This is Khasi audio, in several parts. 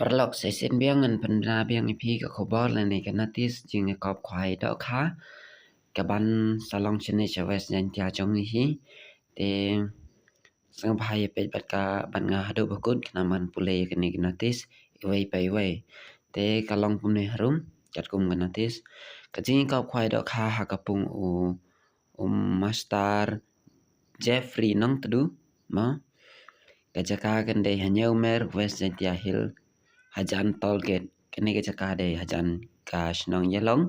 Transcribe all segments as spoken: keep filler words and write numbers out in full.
Paralok, sa shisien biang ngan pynbna biang ïa phi ka khubor lane ka notice jingïakop khwai dohkha kaban sa long shane sha West Jaintia jong ngi hi. Te sngewbha ïa peit bad ka bad nga haduh ba kut khnang ban pule ïa kane ka notice iwei pa iwei. Te ka long kumne harum, katkum ka notice. Ka jingïakop khwai dohkha ha ka pung u, u Master Jeffrey Nongtdu, mo. Ka jaka kan dei ha Hynñiewmer, West Jaintia Hills, hajan toll gate. Kane ka jaka dei hajan ka shnong Ïalong,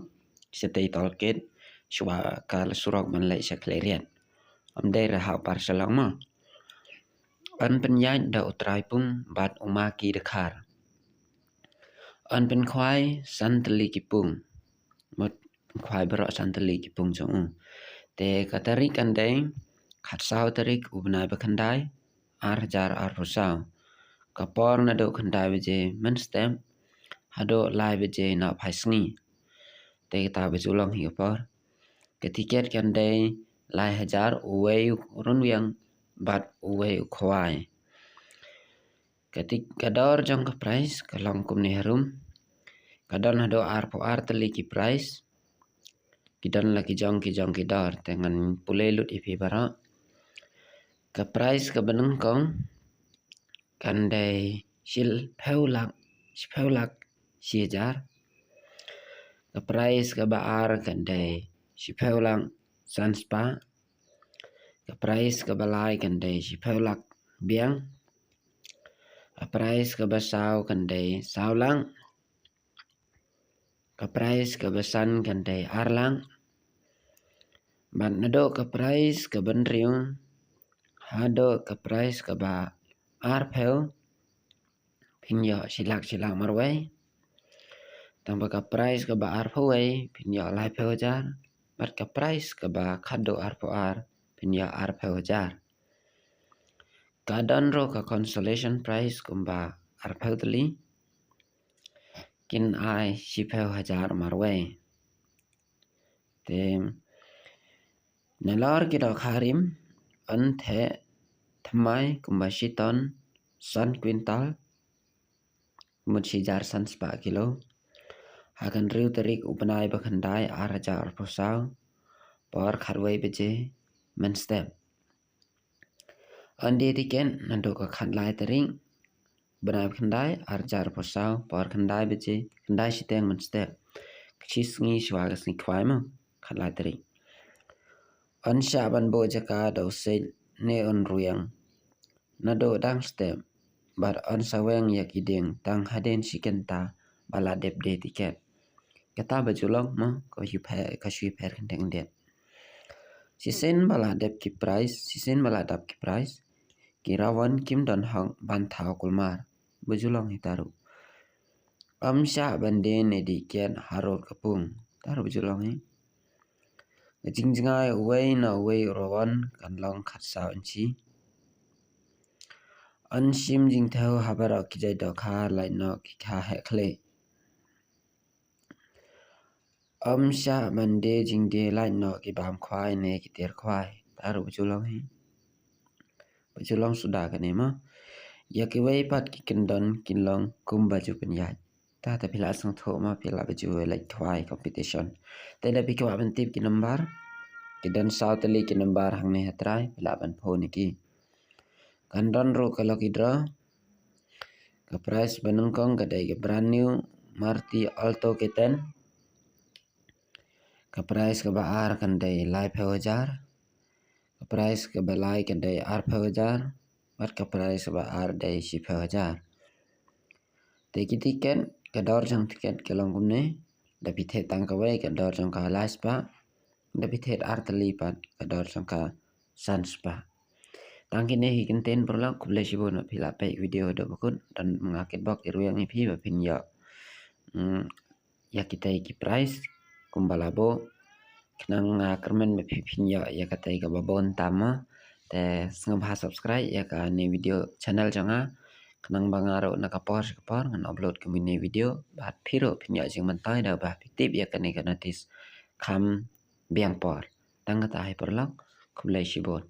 shatei toll gate, shuwa ka surok ban leit sha Khliehriat. Ym dei re ha u par Shillong, mo. Yn pynïaid da u Trai Pung bad u Maki Dkhar. Yn pynkhwai san tylli ki pung. Mut khwai baroh san tylli ki pung jong u. Te ka tarik kan dei khatsaw tarik u bnai ba khyndai, ar hajar arphew saw. Ka por naduh khyndai baje mynstep haduh lai baje nohphai sngi. Te kata ba ju long hi ka por. Ka tiket kan dei lai hajar uwei u rynwiang bad uwei u khwai. Ka tik, ka dor jong ka prize ka long kumne harum. Ka don haduh arphew ar tylli ki prize. Ki don la ki jong ki jong ki dor, te ngan pule lut ïa phi baroh. Ka prize kaba nyngkong kan dei shiphew lak, shiphew lak shi hajar. Ka prize kaba ar kan dei shiphew lak san spah. Ka prize kaba lai kan dei shiphew lak biang. Ka prize kaba saw kan dei saw lak. Ka prize kaba san kan dei ar lak. Bad naduh ka prize kaba hynriew haduh ka prize kaba arphew, phin ïoh shi lak shi lak marwei. Tangba ka prize kaba arphew wei phin ïoh laiphew hajar. Bad ka prize kaba khatduh arphew ar phin ïoh arphew hajar. Ka don ruh ka consolation prize kumba arphew tylli. Kin ai shiphew hajar marwei. Te nalor ki dohkha rim yn theh thymmai kumba shi ton san kwintal, mut shi hajar san spah kilo. Ha ka hynriew tarik u bnai ba khyndai ar hajar arphew saw, por khatwei baje mynstep. Yn die tiket naduh ka khatlai tarik bnai ba khyndai ar hajar arphew saw, por khyndai baje, khyndai shiteng mynstep. Ka shi sngi shuwa ka sngi khwai, mo, khatlai tarik. Yn shah ban buh jaka da u siej ne u rynwiang naduh dang step. Bad yn sa weng ïa ki dieng tang hadien shi kynta ba la dep die tiket. Kata ba ju long, mo, ka shu pher, ka shu pher khyndiat khyndiat. Shisien ba la dep ki prize, shisien ba la dep ki prize, ki rawon kim don hok ban thaw kulmar. Ba ju long hi ta ruh. Ym shah ban die ne die kiad harud ka pung. Ta ruh ba ju long hi. Ka jingjngai uwei na uwei u rawon kan long khatsaw inchi. Yn shim jingthew ha baroh ki jait dohkha, lait noh ki kha heh khlieh. Ym shah ban die jingdie lait noh ki bam khwai ne ki tiar khwai. Ta ruh ba ju long hi. Ba ju long suda kane, mo. Ïa kiwei pat ki kyndon kin long kumba ju pynïaid. Ta, ta phi la sngewthuh, mo, phi la ba ju leit khwai competition. Te lada phi kwah ban tip ki number, ki don saw tylli ki number hangne ha trai, phi lah ban phone ïa ki. Kan don ruh ka lucky draw. Ka prize ba nyngkong ka dei ka brand new Maruti Alto K ten. Ka prize kaba ar kan dei laiphew hajar. Ka prize kaba lai kan dei arphew hajar. Bad ka prize kaba ar dei shiphew hajar. Te ki tiket, ka dor jong tiket ka long kumne. Da phi thied tang kawei ka dor jong ka lai spah. Da phi thied ar tylli pat ka dor jong ka san spah. Tang kine hi kyntien paralok, khublei shibun ba phi la peit video haduh ba kut. Don ma nga kitbok ki rwiang ïa phi ba phin ïoh, mm, ïa kitei ki prize kumba la buh. Khnang nga kyrmen ba phi phin ïoh ïa katei kaba bun tam, mo. Te sngewbha subscribe ïa kane video channel jong nga. Khnang ba nga ruh na ka por sha ka por ngan upload kumne video bad phi ruh phin ïoh jingmyntoi da ba phi tip ïa kane ka notice kham biang por. Tang kata hi paralok, khublei shibun.